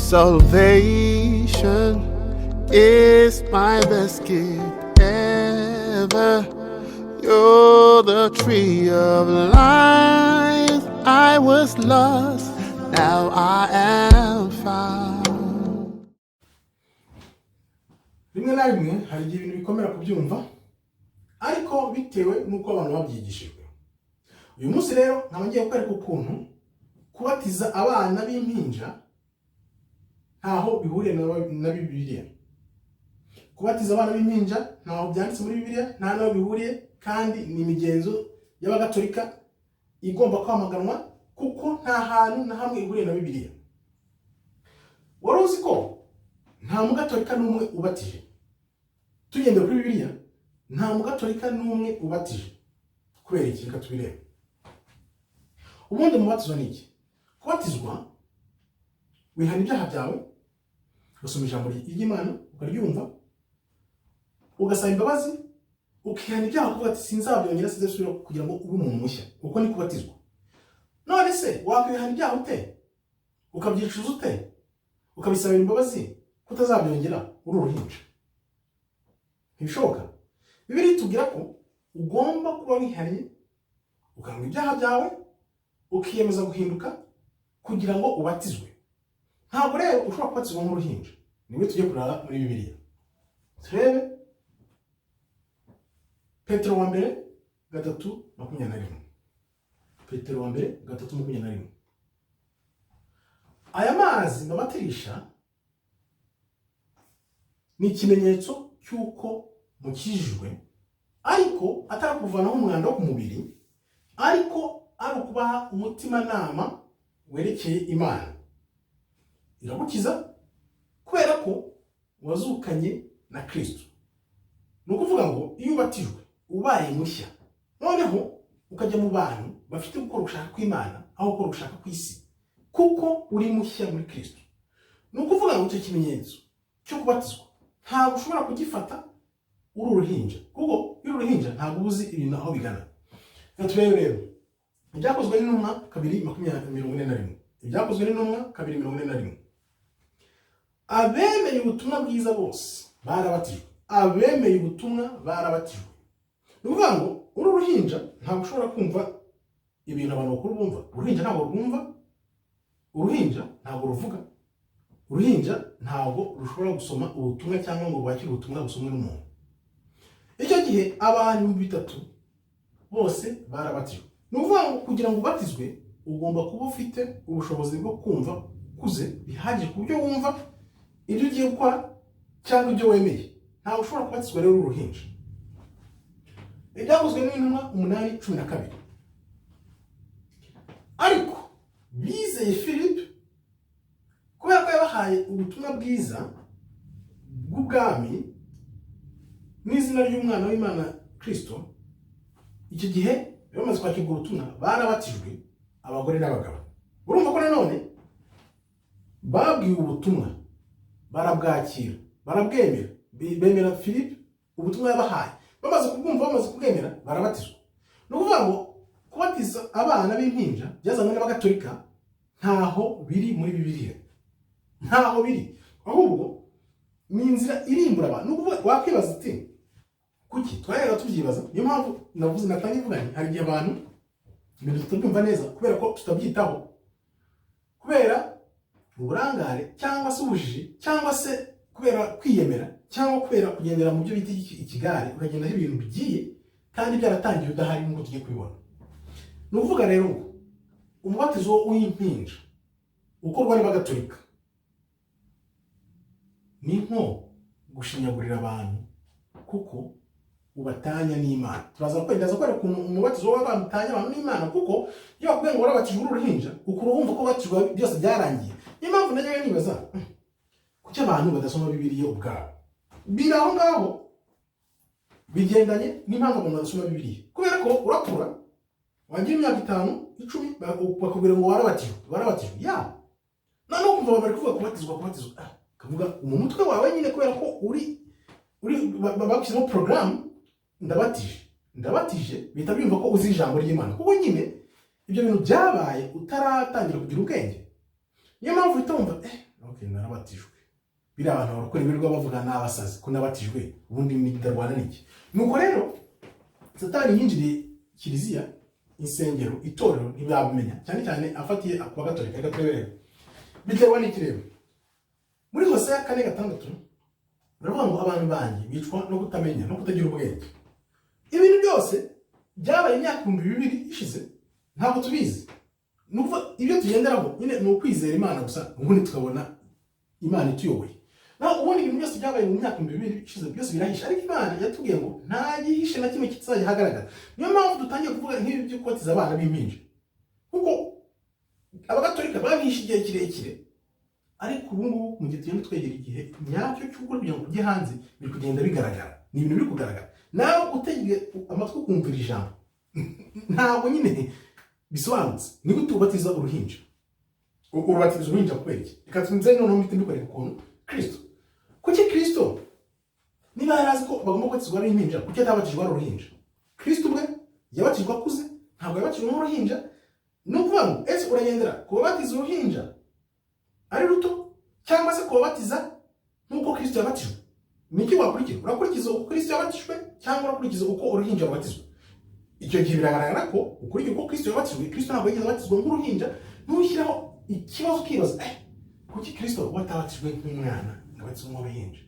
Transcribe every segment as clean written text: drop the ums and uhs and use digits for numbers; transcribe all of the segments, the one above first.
Salvation is my best gift ever. You're the tree of life. I was lost, now I am found. Rimwe na rimwe hari igihe ibintu bikomera kubyumva, ariko bitewe n'uko abantu babyigishijwe. Uyu munsi rero nkaba ngiye kukwereka ukuntu kubatiza abana b'impinja ntaho bihuriye na Bibiliya. Kubatiza abana b'impinja ntaho byanditse muri Bibiliya, nta n'aho bihuriye, kandi ni imigenzo y'Abagatolika igomba kwamaganwa, kuko nta hantu na hamwe ihuriye na Bibiliya. Wari uzi ko nta Mugatolika n'umwe ubatije? Tugendeye kuri Bibiliya, nta Mugatolika n'umwe ubatije. Kubera iki? Reka tubirebe. Ubundi umubatizo ni iki? Kubatizwa, wihana ibyaha byawe, ugasoma ijambo ry'Imana, ukaryumva, ugasaba imbabazi, ukihana ibyaha, kuvuga ati: "Sinzabyongera, sinzasubira," kugira ngo ube umuntu mushya. Uko ni kubatizwa. None se wakwihana ibyaha ute, ukabyicuza ute, ukabisabira imbabazi kutazabyongera, uri uruhinja? Ntibishoboka. Bibiliya itubwira ko ugomba kuba wihariye, ukanga ibyaha byawe, ukiyemeza guhinduka kugira ngo ubatizwe. Ntabwo rero ushobora kubatizwa nk'uruhinja. Nibwo tujye kurara muri Bibiliya, turebe Petero wa mbere 3:21. Petero wa mbere 3:21: "Aya mazi mbabatirisha ni ikimenyetso cy'uko mukijijwe, ariko atari kuvanaho umwanda wo ku mubiri, ariko ari ukubaha umutimanama werekeye Imana. Iragukiza kubera ko wazukanye na Kristo." Ni ukuvuga ngo iyo ubatijwe ubaye mushya, noneho ukajya mu bantu bafite gukora ugushaka kw'Imana aho gukora ugushaka kw'isi, kuko uri mushya muri Kristo. Ni ukuvuga ngo icyo kimenyetso cyo kubatizwa ntabwo ushobora kugifata uri uruhinja, kuko iyo uri uruhinja ntabwo uba uzi ibintu aho bigana. Reka turebe rero Ibyakozwe n'Intumwa 2:20 41. Ibyakozwe n'Intumwa 2:41: "Abemeye ubutumwa bwiza bose barabatijwe." Abemeye ubutumwa barabatijwe. Ni ukuvuga ngo uri uruhinja ntabwo ushobora kumva ibintu abantu bakuru bumva. Uruhinja ntabwo rwumva, uruhinja ntabwo ruvuga, uruhinja ntabwo rushobora gusoma ubutumwa cyangwa ngo rwakire ubutumwa busomwe n'umuntu. Icyo gihe abantu 3000 bose barabatijwe. Ni ukuvuga ngo kugira ngo ubatizwe ugomba kuba ufite ubushobozi bwo kumva, ukuze bihagije ku buryo wumva ibyo ugiye gukora cyangwa ibyo wemeye. Ntabwo ushobora kubatizwa rero uri uruhinja. Ibyakozwe n'Intumwa 8:12: "Ariko bizeye Filipo kubera ko yabahaye ubutumwa bwiza bw'ubwami n'izina ry'Umwana w'Imana Kristo. Icyo gihe bamaze kwakirwa ubutumwa barabatijwe, abagore n'abagabo." Urumva ko nanone babwiwe ubutumwa, barabwakira, barabwemera, bemera Filipo ubutumwa yabahaye. Bamaze kubwumva, bamaze kubwemera, barabatizwa. Ni ukuvuga ngo kubatiza abana b'impinja byazanywe n'Abagatolika, ntaho biri muri Bibiliya, ntaho biri. Ahubwo ni inzira irimbura abantu. Ni ukuvuga wakwibaza uti: "Kuki?" Twajyaga tubyibaza. Niyo mpamvu navuze, natangiye mvuga nti hari igihe abantu ibintu tutabyumva neza kubera ko tutabyitaho, kubera uburangare cyangwa se ubujiji cyangwa se kubera kwiyemera cyangwa kubera kugendera mu byo bita ikigare, ukagenda aho ibintu bigiye kandi byaratangiye udahari, nk'uko tugiye kubibona. Ni ukuvuga rero ngo umubatizo w'impinja ukorwa n'Abagatolika ni nko gushinyagurira abantu, kuko ubatanya n'Imana. Turaza kwenda kwereka ukuntu umubatizo w'abana utanya abantu n'Imana, kuko iyo bakubwiye ngo warabatijwe uri uruhinja, ukura wumva ko batijwe byose byarangiye. Niyo mpamvu najyaga nibaza kuki abantu badasoma Bibiliya ubwabo. Biri aho ngaho, bigendanye n'impamvu abantu badasoma Bibiliya, kubera ko urakura, wagira imyaka 5, 10, bakubwira ngo warabatijwe, warabatijwe ya. Noneho kumva bari kuvuga kubatizwa, kubatizwa, kavuga mu mutwe wawe nyine, kubera ko uri bagushyizemo porogaramu: "Ndabatije, ndabatije." Bihita byumva ko uzi ijambo ry'Imana, kuko nyine ibyo bintu byabaye utaratangira kugira ubwenge. Niyo mpamvu uhita wumva Okay, narabatijwe. Biriya abantu barakora ibirirwa bavuga ni abasazi, ko nabatijwe ubundi ndarwana n'iki? Nuko rero Satani yinjiriye kiliziya, insengero, itorero, ntibabimenya, cyane cyane afatiye ku Bagatolika. Reka turebe rero biterwa n'iki. Rero muri Hoseya 4:6 baravuga ngo: "Abantu banjye bicwa no kutamenya no kutagira ubwenge." Ibintu byose byabaye imyaka 2000 ishize ntabwo tubizi. Ni ukuvuga ibyo tugenderaho nyine ni ukwizera Imana gusa, ubundi tukabona Imana ituyoboye. Naho ubundi ibintu byose byabaye mu myaka 2000 ishize byose birahishe, ariko Imana yatubwiye ngo nta gihishe na kimwe kitazajya ahagaragara. Niyo mpamvu dutangiye kuvuga nk'ibi byo kubatiza abana b'impinja, kuko Abagatolika babihishe igihe kirekire, ariko ubu ngubu mu gihe tugenda twegera igihe nyacyo cy'ukuri kugira ngo kujye hanze, biri kugenda bigaragara. Ni ibintu biri kugaragara. Nawe utege amatwi ukumvira ijambo, ntabwo nyine bisobanutse. Ni gute ubatiza uruhinja? Urubatiza uruhinja kubera iki? Reka tuze noneho mpite mbikwereka ukuntu Kristo, kuki Kristo niba yari azi ko bagomba kubatizwa ari impinja, kuki atabatijwe ari uruhinja? Kristo ubwe yabatijwe akuze, ntabwo yabatijwe nk'uruhinja. Ni ukuvuga ngo ese uragendera kubabatiza uruhinja ari ruto cyangwa se kubabatiza nk'uko Kristo yabatijwe? Ni iki wakurikira? Urakurikiza uko Kristo yabatijwe cyangwa urakurikiza uko uruhinja rubatizwa? Icyo gihe biragaragara ko ukurikira uko Kristo yabatijwe. Kristo ntabwo yigeze abatizwa nk'uruhinja. Ntushyiraho ikibazo ukibaza: kuki Kristo we atabatijwe nk'umwana ngo abatizwe nk'uruhinja?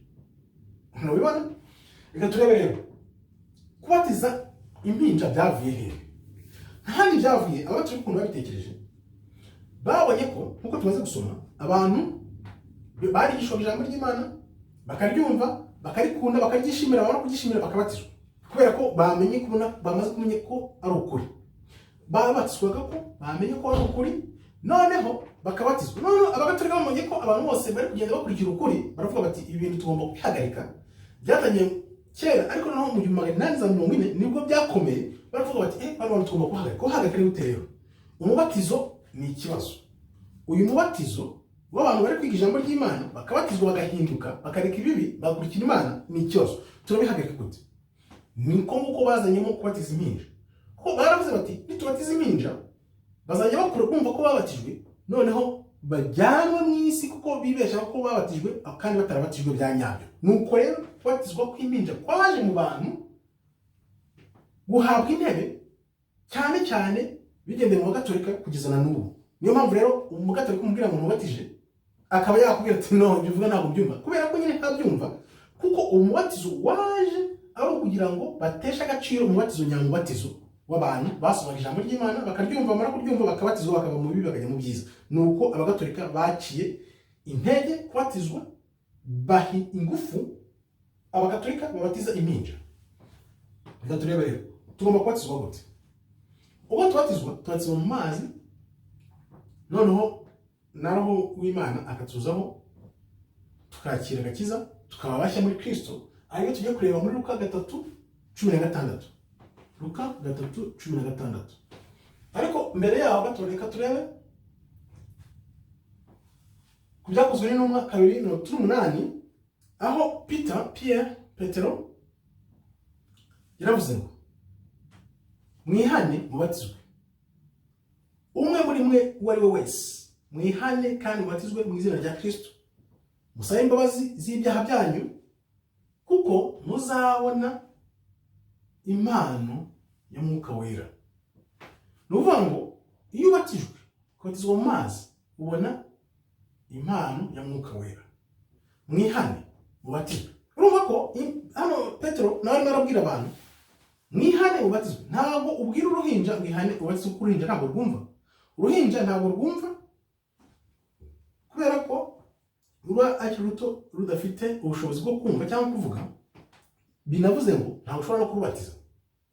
Ntubibona? Reka turebe rero kubatiza impinja byavuye hehe. Ntahandi byavuye. Abatijwe ukuntu babitekereje, babonye ko nk'uko tumaze gusoma, abantu barigishwaga ijambo ry'Imana, bakaryumva, bakarikunda, bakaryishimira, bamara kuryishimira bakabatizwa, kubera ko bamenye kubona, bamaze kumenya ko ari ukuri. Babatizwaga ko bamenye ko ari ukuri, noneho bakabatizwa. Noneho Abagatolika bamenye ko abantu bose bari kugenda bakurikira ukuri, baravuga bati: "Ibi bintu tugomba kubihagarika." Byatangiye kera, ariko noneho mu 1840 nibwo byakomeye. Baravuga bati: "Bano bantu tugomba kuhagarika." Kuhagarika ni gute rero? Umubatizo ni ikibazo. Uyu mubatizo w'abantu bari kwiga ijambo ry'Imana, bakabatizwa, bagahinduka, bakareka ibibi, bagakurikira Imana, ni ikibazo. Turabihagarika gute? Niko nguko bazanyemo kubatiza impinja, kuko baravuze bati: "Nitubatiza impinja bazajya bakura bumva ko babatijwe, noneho bajyanwe mu isi kuko bibesha ko babatijwe kandi batarabatijwe bya nyabyo." Nuko rero kubatizwa kw'impinja kwaje mu bantu guhabwa intebe, cyane cyane bigendeye mu Bagatolika kugeza na n'ubu. Niyo mpamvu rero Umugatolika umubwira ngo mubatije, akaba yakubwira ati: "No, ibyo uvuga ntabwo mbyumva," kubera ko nyine ntabyumva, kuko umubatizo waje ari ukugira ngo bateshe agaciro umubatizo nyamubatizo w'abantu basomaga ijambo ry'Imana, bakaryumva, bamara kuryumva bakabatizwa, bakava mu bibi bakajya mu byiza. Nuko Abagatolika baciye intege kubatizwa, bahi ingufu Abagatolika babatiza impinja. Reka turebe rero tugomba kubatizwa gute. Ubwo tubatizwa, tubatizwa mu mazi, noneho na Roho w'Imana akatuzaho, tukakira agakiza, tukaba bashya muri Kristo. Ariko tujya kureba muri Luka 3:16. Luka 3:16. Ariko mbere yaho gato reka turebe ku Byakozwe n'Intumwa 2:38, aho Peter, Pierre, Petero yaravuze ngo: "Mwihane, mubatizwe umwe muri mwe uwo ari we wese, mwihane kandi mubatizwe mu izina rya Kristo, musabe imbabazi z'ibyaha byanyu, kuko muzabona impano ya Mwuka Wera." Ni ukuvuga ngo iyo ubatijwe, ukabatizwa mu mazi, ubona impano ya Mwuka Wera. Mwihane, mubatizwe. Urumva ko hano Petero nawe arimo arabwira abantu: "Mwihane, mubatizwe." Ntabwo ubwira uruhinja ngo ihane ubatizwe, kuko uruhinja ntabwo rwumva. Uruhinja ntabwo rwumva kubera ko ruba akiri ruto, rudafite ubushobozi bwo kumva cyangwa kuvuga. Binavuze ngo ntabwo ushobora no kurubatiza.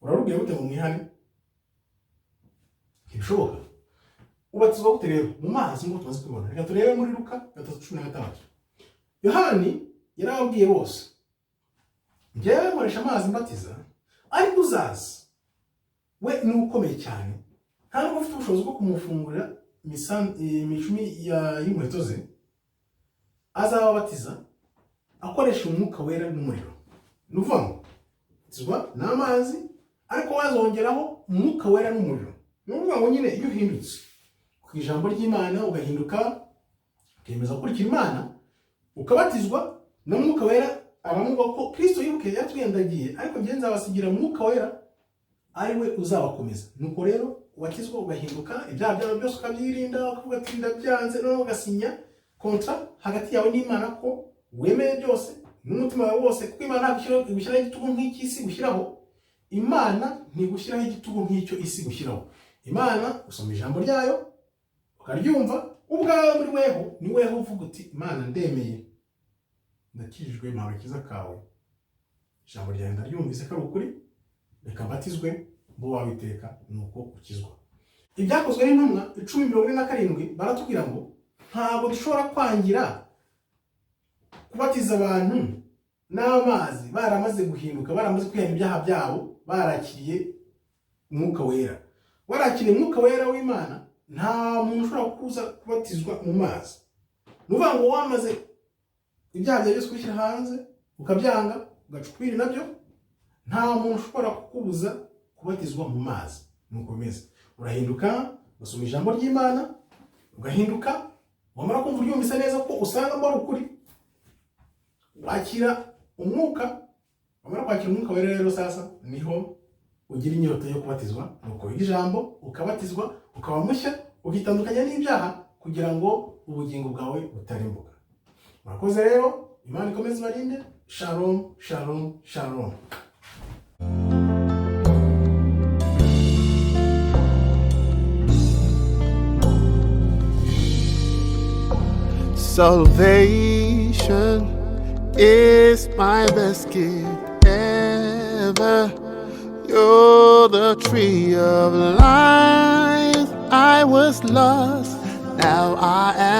Urarubwira gute ngo mwihane? Ntibishoboka. Ubatizwa gute rero? Mu mazi, nk'uko tumaze kubibona. Reka turebe muri Luka 3:16. Yohani yarababwiye bose: "Njyewe nkoresha amazi mbatiza, ariko uzaza we ni ukomeye cyane, nta nubwo ufite ubushobozi bwo kumufungurira imishumi y'inkweto ze. Azababatiza akoresha Umwuka Wera n'umuriro." Ni ukuvuga ngo batizwa n'amazi, ariko wazongeraho Umwuka Wera n'umuriro. Ni ukuvuga ngo nyine iyo uhindutse ku ijambo ry'Imana, ugahinduka, Ukemeza gukurikira Imana, ukabatizwa na Mwuka Wera. Aravuga ko Kristo yibuke yatwendagiye, ariko njye nzabasigira Mwuka Wera, ari we uzabakomeza. Nuko rero ubatizwa, ugahinduka, ibyaha byawe byose ukabyirinda, ukavuga ati: "Ndabyanze." Noneho ugasinya contrat hagati yawe n'Imana ko wemeye byose n'umutima wawe wose, kuko Imana ntabwo igushyiraho igitugu nk'icy'isi gushyiraho. Imana ntigushyiraho igitugu nk'icyo isi gushyiraho. Imana, usoma ijambo ryayo ukaryumva ubwawe muri weho, ni weho uvuga uti: "Imana, ndemeye, ndakijijwe, mpawe agakiza kawe, ijambo ryawe ndaryumvise ko ari ukuri, reka mbatizwe mbo wawiteka." Nuko ukizwa. Ibyakozwe n'Intumwa 10:47 baratubwira ngo ntabwo dushobora kwangira kubatiza abantu n'amazi baramaze guhinduka, baramaze kwihana ibyaha byabo, barakiriye Umwuka Wera. Warakiriye Umwuka Wera w'Imana, nta muntu ushobora kuza kubatizwa mu mazi. Ni ukuvuga ngo wamaze ibyaha byawe byose kubishyira hanze, ukabyanga, ugaca ukubiri nabyo, nta muntu ushobora kukubuza kubatizwa mu mazi. Nuko bimeze. Urahinduka, ugasoma ijambo ry'Imana, ugahinduka. Wamara kumva uryumvise neza ko usanga ari ukuri, wakira Umwuka. Wamara kwakira Umwuka Wera rero, sasa niho ugira inyota yo kubatizwa. Nuko wiga ijambo, ukabatizwa, ukaba mushya, ukitandukanya n'ibyaha kugira ngo ubugingo bwawe butarimbuka. Murakoze rero, Imana ikomeze ibarinde. Shalom, shalom, shalom. Salvation is my best gift ever. You're the tree of life. I was lost, now I am.